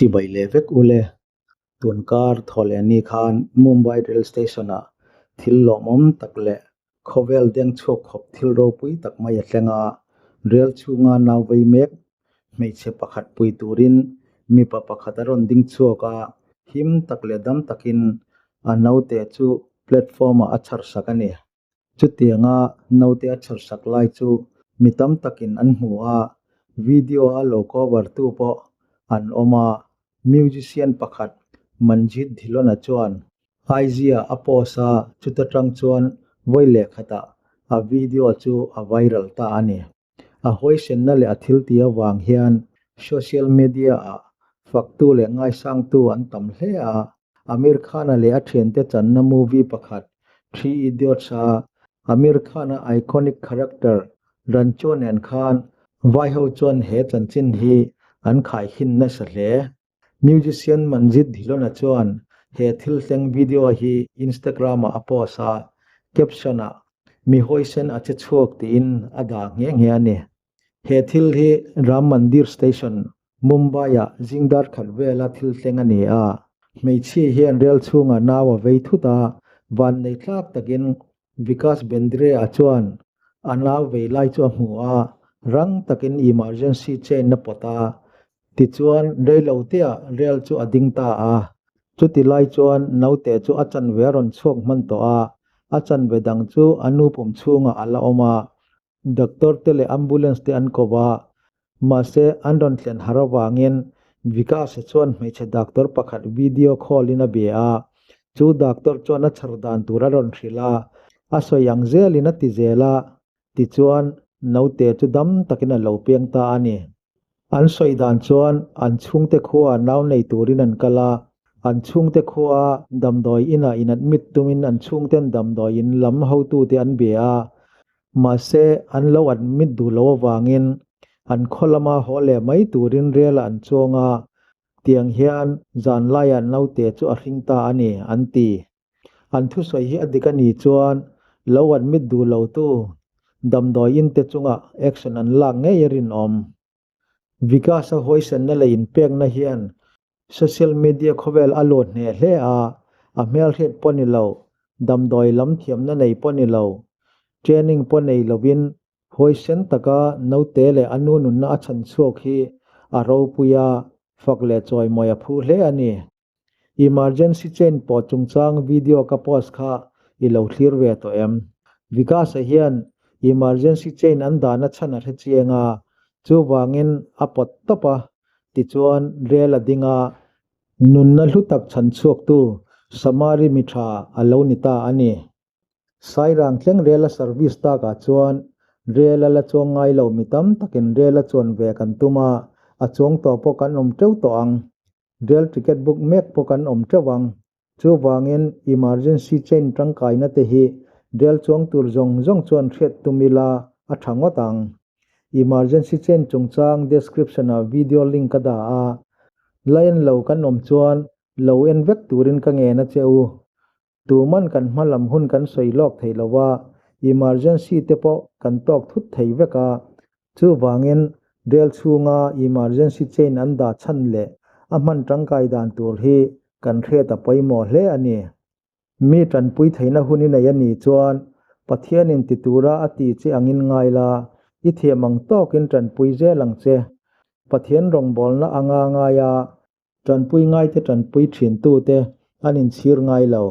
Chibai leh vek ule. Tunkar thawhleh ni khan Mumbai Rail Station-ah thil lawmawm tak leh khawvel deng chhuak khawp thil ropui tak mai a thleng a. Rail chhunga nau vei mek hmeichhe pakhat pui turin mipa pakhat a rawn ding chhuak a, him tak leh dam takin a naute chu platform-ah a chhar sak a ni. Chutianga naute a chhar sak lai chu mi tam takin an hmu a, video a lo cover tu pawh an awm a. Musician pakhat Manjit Dhillon-a chuan IG-ah a post a, chuta tang chuan vawi leh khatah a video chu a viral ta a ni. A huaisenna leh a thiltih avang hian social media-ah faktu leh ngaisangtu an tam hle a. Aamir Khan-a leh a thiante channa movie pakhat Three Idiots-a Aamir Khan-a iconic character Rancho nen khan vaiho chuan he chanchin hi an khaikhin nasa hle. Musician Manjit Dhillon-a chuan he thil thleng video hi Instagram-ah a post a, caption-ah Mi huaisen a che chhuak tiin a dah nghe nghe a ni. He thil hi Ram Mandir Station, Mumbai-ah zing dar khat vela thil thleng a ni a. Hmeichhia hian rel chhungah nau a vei thut a, vannei tlak takin Vikas Bendre-a chuan a nau vei lai chu a hmu a, rang takin emergency chain a pawt a. Tichuan, reiloteah rel chu a ding ta a. Chuti lai chuan naute chu a chanve a rawn chhuak hman tawh a, a chanve dang chu a nu pum chhungah a la awm a. Doctor te leh ambulance te an ko a, mahse an rawn thlen har avangin Vikas-a chuan hmeichhe doctor pakhat video call in a bia a, chu doctor chuan a chhar dan tur a rawn hrilh a, a sawi ang zelin a ti zel a, tichuan naute chu dam takin a lo piang ta a ni. An sawi dan chuan an chhungte khua nau nei turin an kal a, an chhungte khua damdawi inah in admit tumin an chhungten damdawi in lam hotute an bia a, mahse an lo admit duh loh avangin an khaw lama haw leh mai turin rel-ah an chuang a, tiang hian zan laiah naute chu a hring ta a ni, an ti. An thusawi hi a dik a nih chuan lo admit duh lo tu damdawi in te chungah action an lak ngei a rinawm. Vikas-a huaisenna leh inpekna hian social media khawvel a lut hneh hle a, a hmelhriat pawh ni lo, damdawi lam thiamna nei pawh ni lo, training pawh nei lovin huaisen taka naute leh a nu nunna a chhan chhuak hi a ropui a, fak leh chawimawi a phu hle a ni. Emergency chain pawh chungchang video ka post kha i lo thlir ve tawh em? Vikas-a hian emergency chain an dahna chhan a hre chiang a, chuvangin a pawt tawp a, tichuan rel a ding a, nunna hlu tak chhan chhuaktu Samari mi tha a lo ni ta a ni. Sairang thleng rel a service takah chuan rel a la chuang ngai lo mi tam takin rel a chuan ve kan tum a, a chuang tawh pawh kan awm teuh tawh ang. Rail ticket book mek pawh kan awm teuh ang. Chuvangin emergency chain tangkaina te hi rail chuang tur zawng zawng chuan hriat tum ila a tha ngawt ang. Emergency chain chungchang description ah video link ka dah a, la en lo kan awm chuan lo en vek turin ka ngen a che u. Tuman kan hma lam hun kan sawi lawk thei lo a, emergency te pawh kan tawk thut thei vek a. Chuvangin rel chhunga emergency chain an dah chhan leh a hman tangkai dan tur hi kan hriat a pawimawh hle a ni. Mi tanpui theihna hun i nei a nih chuan Pathianin ti tura a ti che angin ngai la, i thiam ang tawkin tanpui zel ang che. Pathian rawngbawlna anga ngai a, Tanpui ngaite tanpui thintute an inchhir ngai lo.